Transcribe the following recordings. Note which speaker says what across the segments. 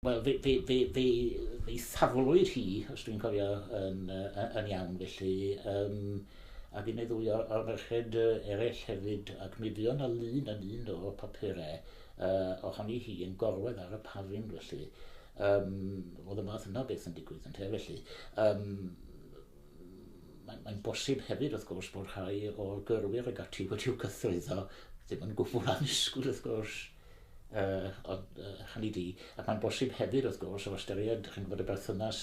Speaker 1: Wel, fe thaflwyd hi, os dwi'n cofio yn iawn, felly, ac un neu ddwy o'r merched eraill hefyd, ac mi fuodd 'na lun yn un o'r papurau ohoni hi yn gorwedd ar y pafin, felly. Oedd y math yna o beth yn digwydd, ynte, felly. Mae'n bosib hefyd, wrth gwrs, bod rhai o'r gyrwyr ag ati wedi'w cythruddo, ddim yn gwbl annisgwyl, wrth gwrs. Ond hynny 'di, ac mae'n bosib hefyd, wrth gwrs, o ystyried, chi'n gwybod, y berthynas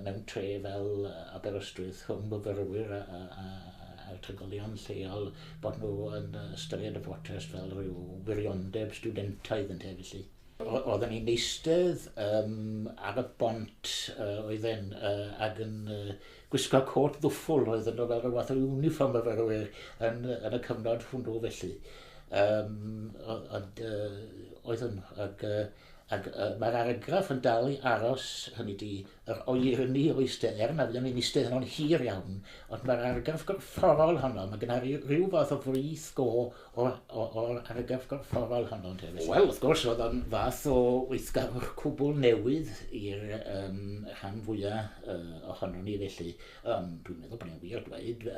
Speaker 1: mewn tre fel Aberystwyth rhwng myfyrwyr a'r trigolion lleol, bod nhw yn ystyried y brotest fel rhyw wiriondeb studentaidd, ynte, felly. Oedden ni'n eistedd ar y bont oedden ac yn gwisgo cot ddwffwl, oedden nhw fel rhyw fath o uniform myfyrwyr yn y cyfnod hwnnw, felly. Ond oeddwn, ac mae'r argraff yn dal i aros, hynny 'di, yr oerni o eistedd, er na fuon ni'n eistedd yno'n hir iawn, ond mae'r argraff gorfforol honno, mae gynna i ryw fath o frith go o'r argraff gorfforol honno, ynte, felly. Wel, wrth gwrs, oedd o'n fath o weithgarwch cwbl newydd i'r rhan fwyaf ohonon ni, felly. Dwi'n meddwl bod ni'n wir dweud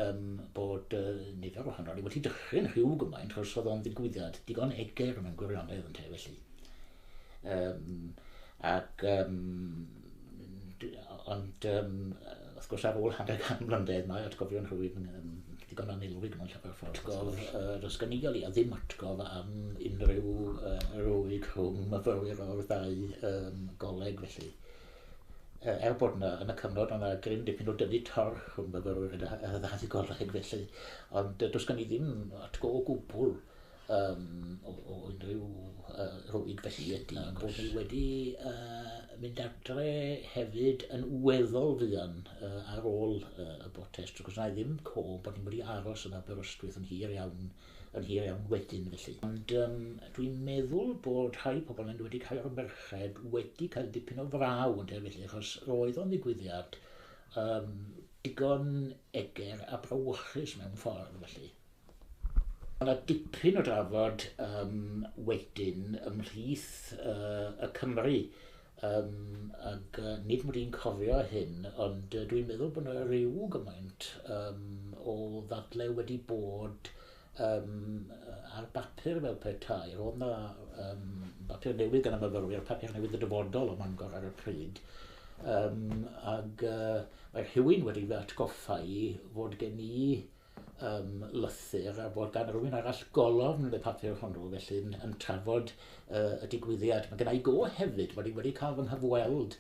Speaker 1: bod nifer ohonon ni wedi dychryn rhyw gymaint, achos oedd o'n ddigwyddiad digon eger mewn gwirionedd, ynte, felly. Ac, ond, wrth gwrs, ar ôl hanner can mlynedd, mae atgofion rhywun digon annelwig mewn llawer ffordd. Atgof, does gen i o leia ddim atgof am unrhyw rwyg rhwng myfyrwyr o'r ddau goleg, felly. Er bod yna, yn y cyfnod, o'na gryn dipyn o dynnu torch rhwng myfyrwyr y ddau goleg, felly, ond does gen i ddim atgo o gwbl o unrhyw rwyg felly ydy. Bod ni wedi mynd adre hefyd yn weddol fuan ar ôl y brotest, wrth gwrs na i ddim co bod ni wedi aros yn Aberystwyth yn hir iawn wedyn, felly. Ond dwi'n meddwl bod rhai pobl yn wedi cael o'r merched wedi cael dipyn o fraw, ynte, felly, achos roedd o'n ddigwyddiad digon eger a brawychus mewn ffordd, felly. Mae yna dipyn o drafod wedyn ymhlith y Cymry, ac nid mod i'n cofio hyn, ond dwi'n meddwl bod yna ryw gymaint o ddadle wedi bod ar bapur fel petai. Roedd yna bapur newydd gan y myfyrwyr, papur newydd Y Dyfodol o Mangor ar y pryd. Ac mae rhywun wedi fy atgoffa i fod gen i lythyr a bod gan rhywun arall golofn yn y papur hwnnw, felly yn trafod y digwyddiad. Mae gen i go hefyd bod i wedi cael fy nghyfweld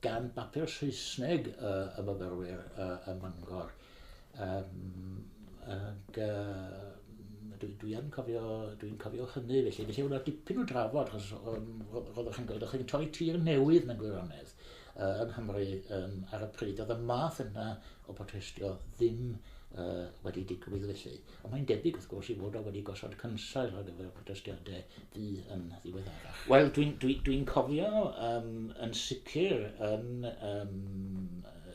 Speaker 1: gan bapur Saesneg y myfyrwyr ym Mangor. Ac dwi'n cofio hynny, felly. Felly oedd dipyn o drafod, achos roeddech chi'n gweld, o'ch chi'n torri tir newydd mewn gwirionedd yng Nghymru ar y pryd. Oedd y math yna o protestio ddim wedi digwydd, felly. Ond mae'n debyg, wrth gwrs, i fod o wedi gosod cynsail ar gyfer protestiadau fu yn ddiweddarach. Wel, dwi cofio yn sicr yn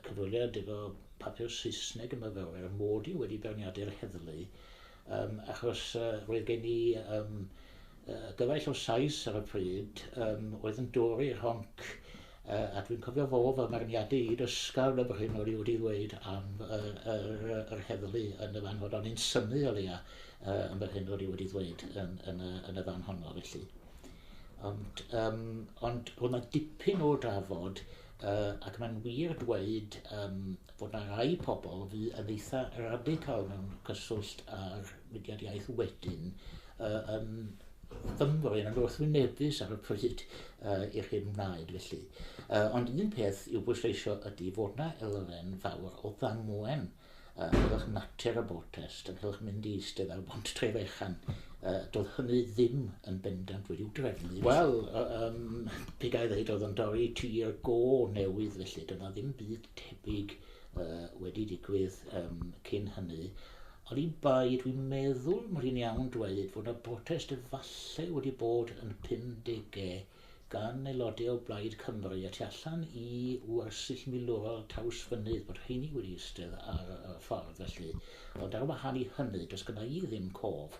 Speaker 1: cyfweliad efo papur Saesneg y myfyrwyr, mod i wedi beirniadu'r heddlu, achos roedd gen i gyfaill o Sais ar y pryd oedd yn dorri rhonc, a dwi'n cofio fo fy marniadu i'n ysgafn am yr hyn o'n i wedi ddweud am yr heddlu yn y fan honno. O'n i'n synnu o leia am yr hyn o'n i wedi ddweud yn y fan honno, felly. Ond roedd yna dipyn o drafod ac mae'n wir dweud fod yna rai pobl fu yn eitha radical mewn cyswllt â'r mudiad iaith wedyn yn fymryn yn wrthwynebus ar y pryd i'r hyn wnaed, felly. Ond un peth i'w bwysleisio ydy fod yna elfen fawr o ddamwen ynghylch natur y brotest, ynghylch mynd i eistedd ar bont Trefechan. Doedd hynny ddim yn bendant wedi'w drefnu. Wel, pe gai ddweud, oedd yn dorri tir go newydd, felly. Dyna ddim byd tebyg wedi digwydd cyn hynny. Ond un bai, dwi'n meddwl mod i'n iawn dweud fod yna brotest efallai wedi bod yn 50au gan aelodau o Blaid Cymru y tu allan i wersyll milwrol Trawsfynydd, bod rheini wedi eistedd ar y ffordd, felly. Ond ar wahân i hynny, does gynna i ddim cof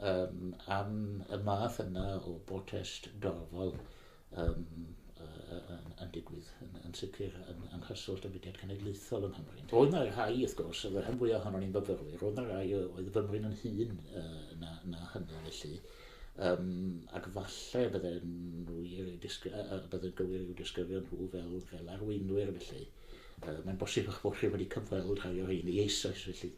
Speaker 1: am y math yna o brotest dorfol. yn digwydd, yn sicr yn nghyswllt y mudiad cenedlaethol yng Nghymru. Roedd yna rhai, wrth gwrs, oedd y rhan fwyaf ohonon ni'n fyfyrwyr, roedd yna rai oedd fymryn yn hŷn na hynny felly, ac falle bydde'n wir bydde'n gywir i'w disgrifio nhw fel arweinwyr felly. Mae'n bosib eich bod chi wedi cyfweld rhai o'r rheini eisoes felly.